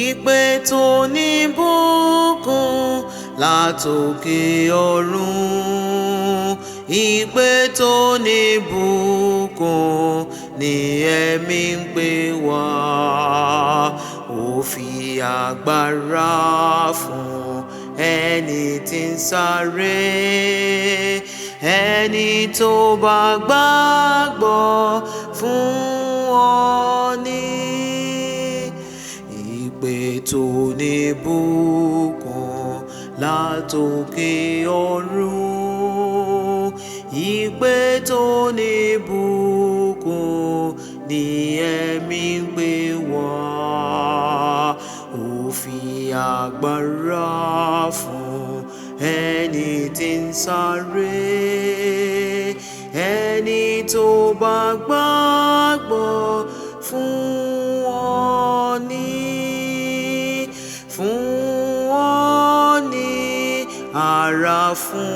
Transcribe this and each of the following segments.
Ìpè tó ní bùkún látòkè ọ̀run. Ìpè tó ní bùkún ni ẹ̀mí ń pè wá. Ó fi agbára fún ẹni tí ń sáré. Ẹni tó bá gbàgbọ́ fún ọ ní. Ìpè tó ní bùkún látòkè ọ̀run. Ìpè tó ní bùkún ni ẹ̀mí ń pè wá. Ó fi agbára fún ẹni tí ń sáré. Ẹni tó bá gbàgbọ́ fún ọ ní. Fún ọ ní ara fún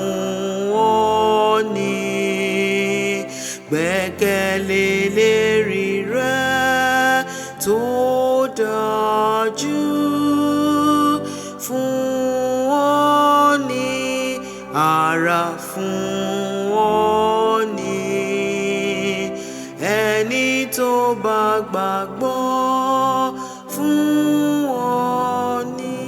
ọ ní. Gbẹ́kẹ̀lé lérí rẹ̀ tó dájú. Fún ọ ní ara fún ọ ní. Ẹni tó bá gbàgbọ́ fún ọ ní.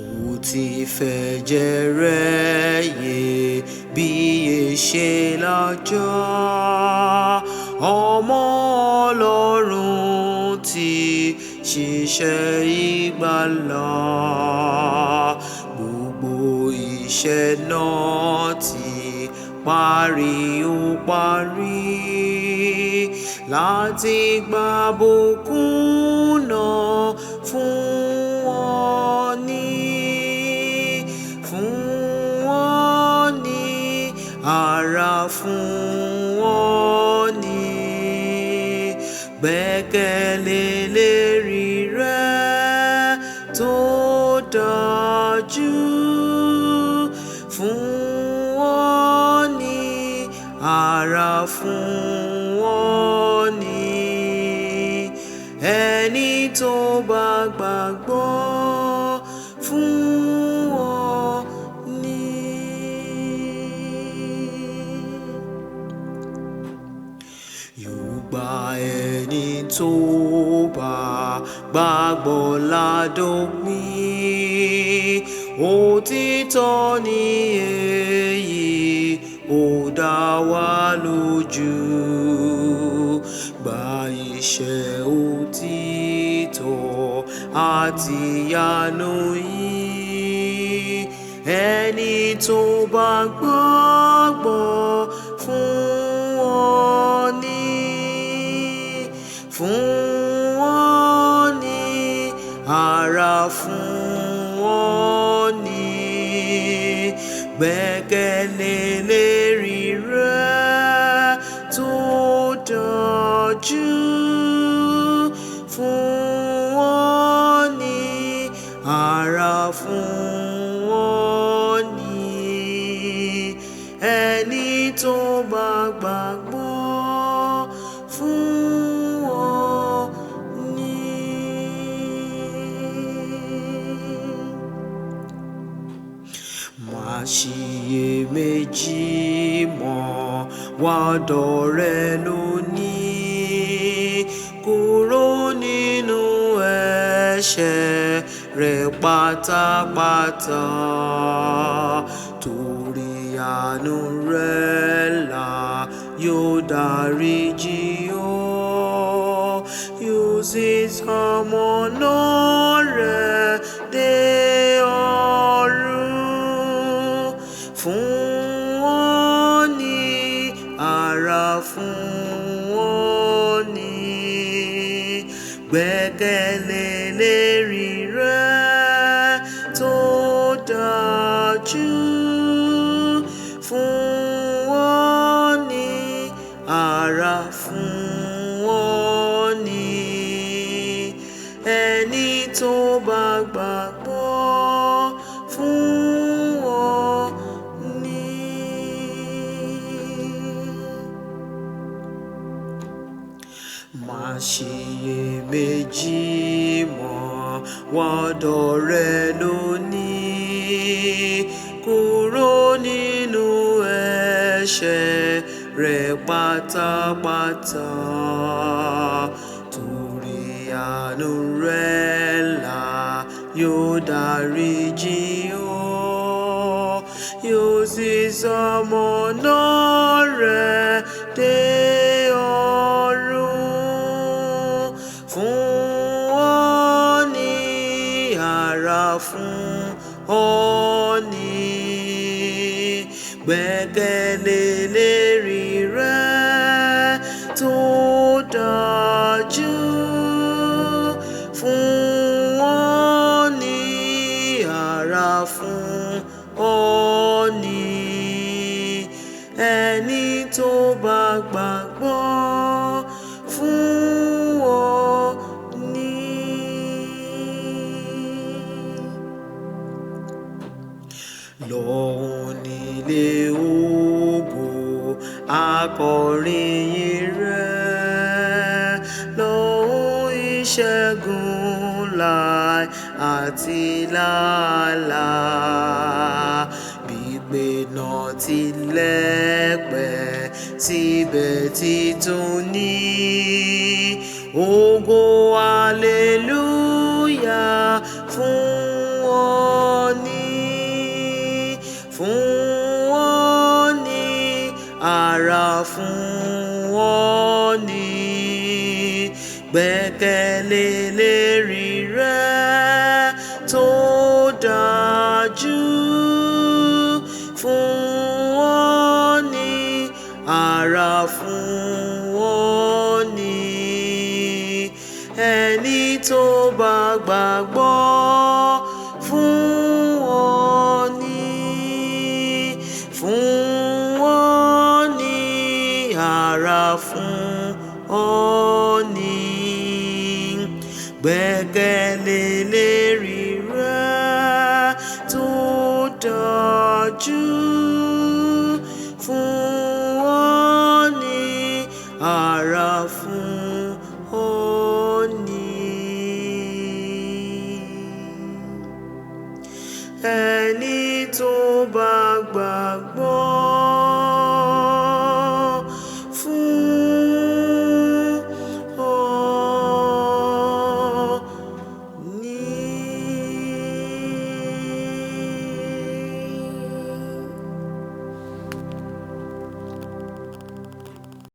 Ó ti fẹ̀jẹ̀ rẹ̀ iyebíye ṣe lájọ́. Ọmọ Ọlọ́run ti ṣiṣẹ́ ìgbàlà. Gbogbo iṣẹ́ náà ti parí ó parí. Láti gba bùkún náà fún ọ ní. Fún ọ ní ara fún ọ ní. Gbẹ́kẹ̀lé lérí rẹ̀ tó dájú. Fún ọ ní ara fún ọ ní. Ẹni tó bá gbàgbọ́ fún ọ ní. Yóò gba ẹni tó bá gbàgbọ́ ládópin. Òtítọ́ ni èyí ó dá wa lójú. Gba iṣẹ́ òtítọ́ àti ìyanu yìí. Ẹni tó bá gbàgbọ́ fún ọ ní. Fún ọ ní ara fún ọ ní. Gbẹ́kẹ̀lé lérí rẹ̀ tó dájú. Fún ọ ní ara fún ọ ní. Ẹni tó bá gbàgbọ́ fún ọ ní. Má ṣiyèméjì mọ́ wá dọ̀rẹ́ lónìí. Kúrò nínú ẹ̀ṣẹ̀ rẹ pátápátá. Torí àánú rẹ̀ là yóò dáríjì ọ́. Yóò sì ṣamọ̀nà rẹ dé ọ̀run. Fún ọ ní ara fún ọ ní. Gbẹ́kẹ̀lé lérí rẹ̀ tó dájú. Fún ọ ní ara fún ọ ní. Ẹni tó bá gbàgbọ́ fún ọ ní. Má ṣe ṣiyèméjì mọ́, wọ́dọ̀ rẹ̀ lónìí. Kúrò nínú ẹ̀ṣẹ̀ rẹ̀ pátápátá, torí àánú rẹ̀ ńlá yóò dáríjì ọ́, yóò sì ṣamọ̀nà rẹ̀ dé ọ̀run. Fún ọ ní ara, fún ọ ní, gbẹ́kẹ̀lé lérí rẹ̀ tó dájú. Fún ọ ní ara, fún ọ ní, ẹni tó bá gbàgbọ́ fún ọ ní. Lọ́hùn nílé ògo akọrin yìí rẹ̀, lọ́hùn ìṣẹ́gun láì àti làálàá, gbígbé náà tilẹ̀ pẹ́ síbẹ̀ títún ní ògo hallelujah fún ọ ní, fún ọ ní ara, fún ọ ní, gbẹ́kẹ̀lé lérí rẹ̀ tó dájú. Fún ọ ní ara, fún ọ ní, ẹni tó bá gbàgbọ́ fún ọ ní, fún ọ ní ara, fún ọ ní, gbẹ́kẹ̀lé lérí rẹ̀ tó dájú. Fún ọ ní ara, fún ọ ní. Ẹni tó bá